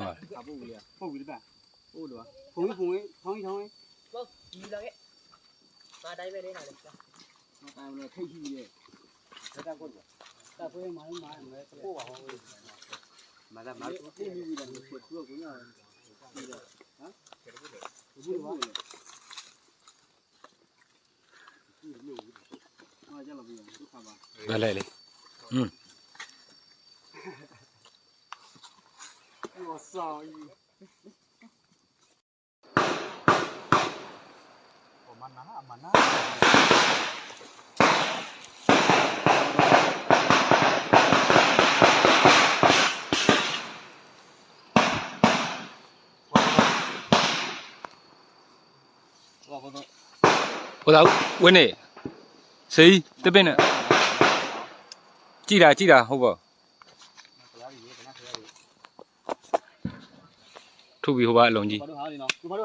ဖုန်းကြီး ဖုန်းကြီး ဖုန်းကြီး ဖုန်းကြီး ဘၣ်လဲၣ်လံ. အိၣ်သးဝဲန့ၣ်, စ့, တဘ့ၣ်န့ၣ်, ကံၣ်တၢ် ကံၣ်တၢ် ဟိဘၣ်, ထူၣ်ဝံၤဟိဘၣ်အလီၢ်ကံၣ်